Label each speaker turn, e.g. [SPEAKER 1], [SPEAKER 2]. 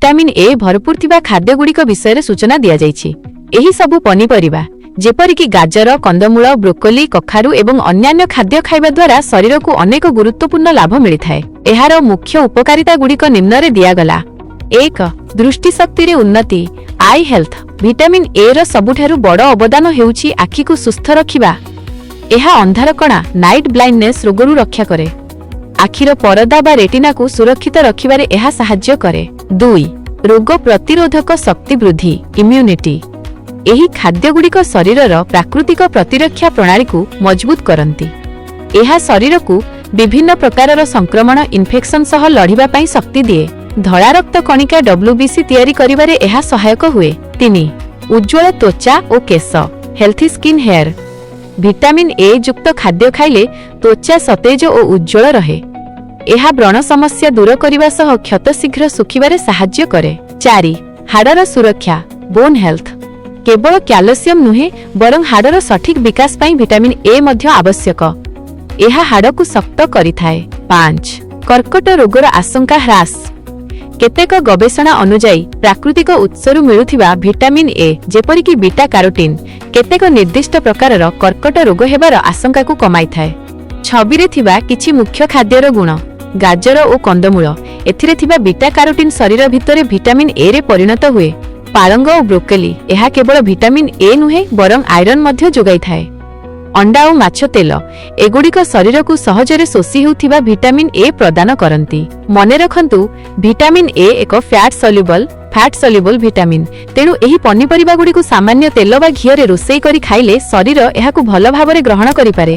[SPEAKER 1] Vitamin A ଭରପୁର ଥିବା ଖାଦ୍ୟଗୁଡ଼ିକ ବିଷୟରେ ସୂଚନା ଦିଆଯାଇଛି। ଏହି ସବୁ ପନିପରିବା, ଯେପରିକି ଗାଜର, କନ୍ଦମୂଳ, ବ୍ରୋକୋଲି, କଖାରୁ ଏବଂ ଅନ୍ୟାନ୍ୟ ଖାଦ୍ୟ ଖାଇବା ଦ୍ୱାରା ଶରୀରକୁ ଅନେକ ଗୁରୁତ୍ୱପୂର୍ଣ୍ଣ ଲାଭ ମିଳିଥାଏ। ଏହାର ମୁଖ୍ୟ ଉପକାରିତାଗୁଡ଼ିକ ନିମ୍ନରେ ଦିଆଗଲା। 1, ଦୃଷ୍ଟିଶକ୍ତିରେ ଉନ୍ନତି, I health. Vitamin A ର ସବୁଠାରୁ ବଡ଼ ଅବଦାନ ହେଉଛି ଆଖିକୁ ସୁସ୍ଥ ରଖିବା। ଏହା ଅନ୍ଧାରକଣା, ନାଇଟ୍ ବ୍ଲାଇଣ୍ଡନେସ୍ ରୋଗରୁ ରକ୍ଷା କରେ। ଆଖିର ପରଦା ବା ରେଟିନାକୁ ସୁରକ୍ଷିତ ରଖିବାରେ ଏହା ସାହାଯ୍ୟ କରେ। 2, ରୋଗ ପ୍ରତିରୋଧକ ଶକ୍ତି ବୃଦ୍ଧି, ଇମ୍ୟୁନିଟି। ଏହି ଖାଦ୍ୟଗୁଡ଼ିକ ଶରୀରର ପ୍ରାକୃତିକ ପ୍ରତିରକ୍ଷା ପ୍ରଣାଳୀକୁ ମଜବୁତ କରନ୍ତି। ଏହା ଶରୀରକୁ ବିଭିନ୍ନ ପ୍ରକାରର ସଂକ୍ରମଣ, ଇନଫେକ୍ସନ ସହ ଲଢ଼ିବା ପାଇଁ ଶକ୍ତି ଦିଏ। ଧଳା ରକ୍ତ କଣିକା, ଡବ୍ଲ୍ୟୁବିସି ତିଆରି କରିବାରେ ଏହା ସହାୟକ ହୁଏ। 3, ଉଜ୍ଜ୍ୱଳ ତ୍ୱଚା ଓ କେଶ, healthy skin, hair. Vitamin A ଯୁକ୍ତ ଖାଦ୍ୟ ଖାଇଲେ ତ୍ୱଚା ସତେଜ ଓ ଉଜ୍ଜ୍ୱଳ ରହେ। ଏହା ବ୍ରଣ ସମସ୍ୟା ଦୂର କରିବା ସହ କ୍ଷତ ଶୀଘ୍ର ଶୁଖିବାରେ ସାହାଯ୍ୟ କରେ। 4, ହାଡ଼ର ସୁରକ୍ଷା, ବୋନ୍ ହେଲ୍ଥ। କେବଳ କ୍ୟାଲସିୟମ ନୁହେଁ, ବରଂ ହାଡ଼ର ସଠିକ୍ ବିକାଶ ପାଇଁ ଭିଟାମିନ୍ ଏ ମଧ୍ୟ ଆବଶ୍ୟକ। ଏହା ହାଡ଼କୁ ଶକ୍ତ କରିଥାଏ। 5, କର୍କଟ ରୋଗର ଆଶଙ୍କା ହ୍ରାସ। କେତେକ ଗବେଷଣା ଅନୁଯାୟୀ, ପ୍ରାକୃତିକ ଉତ୍ସରୁ ମିଳୁଥିବା ଭିଟାମିନ୍ ଏ, ଯେପରିକି ବିଟା କାରୋଟିନ୍, କେତେକ ନିର୍ଦ୍ଦିଷ୍ଟ ପ୍ରକାରର କର୍କଟ ରୋଗ ହେବାର ଆଶଙ୍କାକୁ କମାଇଥାଏ। ଛବିରେ ଥିବା କିଛି ମୁଖ୍ୟ ଖାଦ୍ୟର ଗୁଣ। ଗାଜର ଓ କନ୍ଦମୂଳ: ଏଥିରେ ଥିବା ବିଟା କାରୋଟିନ୍ ଶରୀର ଭିତରେ ଭିଟାମିନ୍ ଏ ରେ ପରିଣତ ହୁଏ। ପାଳଙ୍ଗ ଓ ବ୍ରୋକଲି: ଏହା କେବଳ ଭିଟାମିନ୍ ଏ ନୁହେଁ, ବରଂ ଆଇରନ୍ ମଧ୍ୟ ଯୋଗାଇଥାଏ। ଅଣ୍ଡା ଓ ମାଛ ତେଲ: ଏଗୁଡ଼ିକ ଶରୀରକୁ ସହଜରେ ଶୋଷି ହେଉଥିବା ଭିଟାମିନ୍ ଏ ପ୍ରଦାନ କରନ୍ତି। ମନେ ରଖନ୍ତୁ, ଭିଟାମିନ୍ ଏ ଏକ ଫ୍ୟାଟ୍ ସଲ୍ୟୁବଲ୍ ଭିଟାମିନ୍। ତେଣୁ ଏହି ପନିପରିବାଗୁଡ଼ିକୁ ସାମାନ୍ୟ ତେଲ ବା ଘିଅରେ ରୋଷେଇ କରି ଖାଇଲେ ଶରୀର ଏହାକୁ ଭଲ ଭାବରେ ଗ୍ରହଣ କରିପାରେ।